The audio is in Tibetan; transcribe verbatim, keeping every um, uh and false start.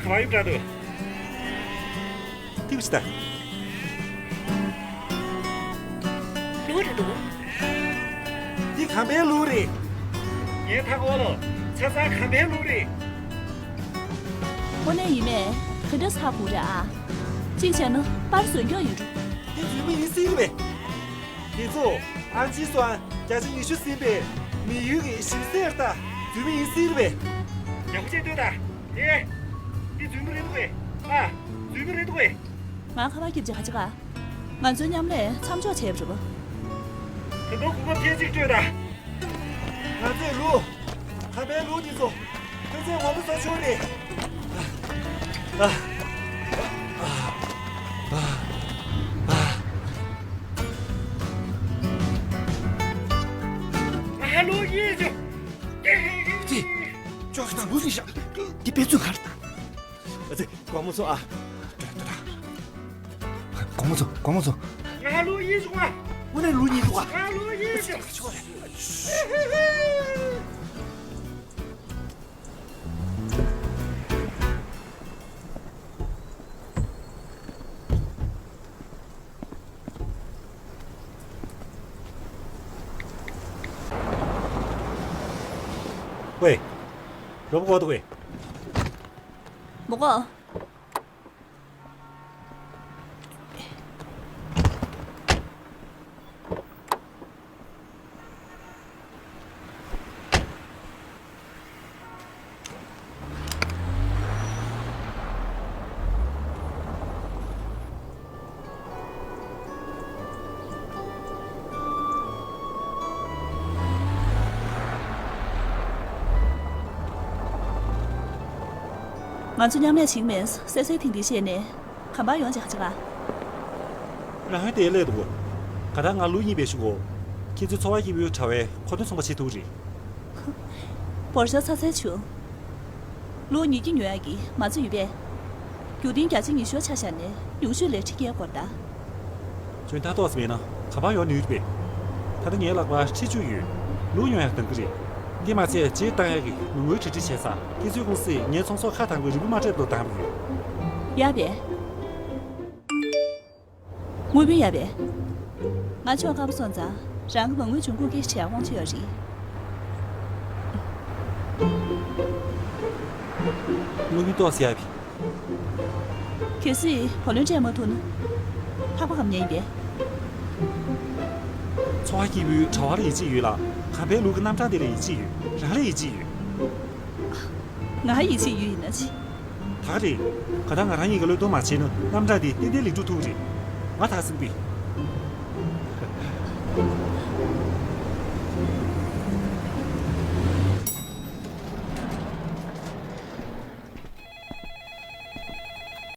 མ་ཡུབ་དྲག་འདུག་ཐིབ་ཤི་ད། ལུག་རེད་འདུག་འདི་ཁམས་པའི་ལུག་རེད། ངས་ཐག་གོ་ལོ། ཆ་ཚང་ཁམས་པའི་ལུག་རེད། དངོས་གནས་ཡིན་མས། ག་འདྲ་ཧ་གོ་རེད་ཨ། གཅིག་བྱས་ན་པར་བཟོ་མགྱོགས་ཡོད་འགྲོ། འདི་རྫུན་མ་ཡིན་སྲིད་རེད་པས། དེ་ཚོ་ཨན་ཅི་སོང་། བརྒྱ་ཆ་ཉི་ཤུ་ཟིན་པའི་མི་ཡུལ་གྱི་ཞིམ་ཟས་རེད་ད། རྫུན་མ་ཡིན་སྲིད་རེད་པས། ཡག་པོ་བྱས་ལྟོས་དང་། ཨེ། འདི་རྫུན་མ་རེད་འདུག་གས། ཨ། རྫུན་མ་རེད་འདུག་གས། ང་ཁ་པར་སྐྱིད་ཅིག་ག་ཅི་ག་ང་ཚོའི་མཉམ་ལས་མཚམས་འཇོག་བྱས་པ་རེད་པ། ད་དུང་གོ་སྐབས་ཐེངས་གཅིག་སྤྲོད་དང་། ང་ཚོའི་ལུག་ཁམས་པའི་ལུག་འདི་ཚོ་ཐོན་རྫས་ངོ་མ་བཟོ་ཆོག་རེད། ཨ། ཨ། ཨ། ཨ། ཨ། ལུག་ཡིན་ཅོ། ཙི། ཅོག་ཙི་དང་ལུག་ཟིན་ཤག་འདི་དཔེ་མཚོན་ག་རེ་དང་། ཨ་ཙི། དགོང་མོ་ཚོ་ཨ། དགོང་མོ་ཚོ། དགོང་མོ་ཚོ། ང་ལོ་ཡིན་བྱུང་ཨ། དངོས་གནས་ལོ་ཡིན་འདུག་ཨ། ང་ལོ་ཡིན་བྱུང་། ཆོག་རེད། ཝེ། རོ་པོ་གོ་འདུག་གས། མོ་གོ། ང་ཚོ་མཉམ་ལས་བྱེད་ཀྱི་མེད། གསལ་གསལ་ཐིང་ཐིང་བཤད་ནས་གམ་པར་ཡོང་བྱ་ག་ཅི་ག་རང་ཧོན་དེ་སླེབས་འདུག་ག་ད་ང་ལུག་ཡིན་པའི་ཤུ་གོ། ཁྱེད་ཚོའི་འཚོ་བ་སྐྱིད་པོའི་དྲ་བའི་མཁོ་འདོན་ཚོང་པ་བྱེད་ཐུབ་རེད། བོར་ཤོག་ཚ་ཚའི་ཆུ། ལུག་ཉིས་ཀྱི་ཉོ་ཡག་གི་མ་རྩ་ཡོད་པས། རྒྱུ་རྟེན་བརྒྱ་ཆ་ཉི་ཤུ་ཆ་བཞག་ནས་ཉུང་ཤོས་ལས་ཁྲི་བརྒྱད་སྐོར་ད། འཇོན་ཐང་ཏོག་ཙམ་མེད་ན་ག་པར་ཡོང་ནུས་རེད་པས། ད་ལྟ་ངའི་ལག་པར་ཁྲི་བཅུ་ཡོད། ལུག་ཉོ་ཡག་འདང་གི་རེད། འདི་མ་ཚད་རྗེས་བཏང་ཡག་གི་མི་འགུལ་གྲ་སྒྲིག་བྱས་ཚར། ཁྱེད་ཚོའི་ཀུང་སིས་ངའི་ཚོང་ཟོག་ཁ་གཏང་དགོས་རེ་འབུལ་མ་སྤྲད་མདོག་བཏང་གི་ཡོད། ཡ་བས། དངུལ་བུན་ཡ་བས། ང་ཕྱོགས་ཁ་པོ་སོང་ཙང་རང་གི་མ་དངུལ་འབྱུང་ཁུངས་སྐད་ཆ་དྲི་ཡ་དབང་ཆ་ཡོད་རེད། དངུལ་བུན་ཏོག་ཙམ་ཡ་བས། གལ་སྲིད་བུ་ལོན་སྤྲད་མ་ཐུབ་ན། ལྷག་པ་གམ་ཉན་ཡིན་པས། འཚོ་བ་སྐྱིད་པོའི་གྲྭ་བ་ལ་ཡིད་ཆེས་ཡོད་ལ། གམ་པའི་ལུག་གི་རྣམ་གྲངས་དེ་ལ་ཡིད་ཆེས་ཡོད། རང་ལ་ཡིད་ཆེས་ཡོད། ང་ཡིད་ཆེས་ཡོད་ཡིན་ན་ཅི། ད་ག་རེད། ག་ད་ང་རང་ཉིད་ཀྱི་བློས་གཏོང་མ་བྱས་ན་རྣམ་གྲངས་འདི་ཏན་ཏན་ལེགས་གྲུབ་ཐུབ་ཀྱི་རེད། ང་ད་ག་སེམས་པས།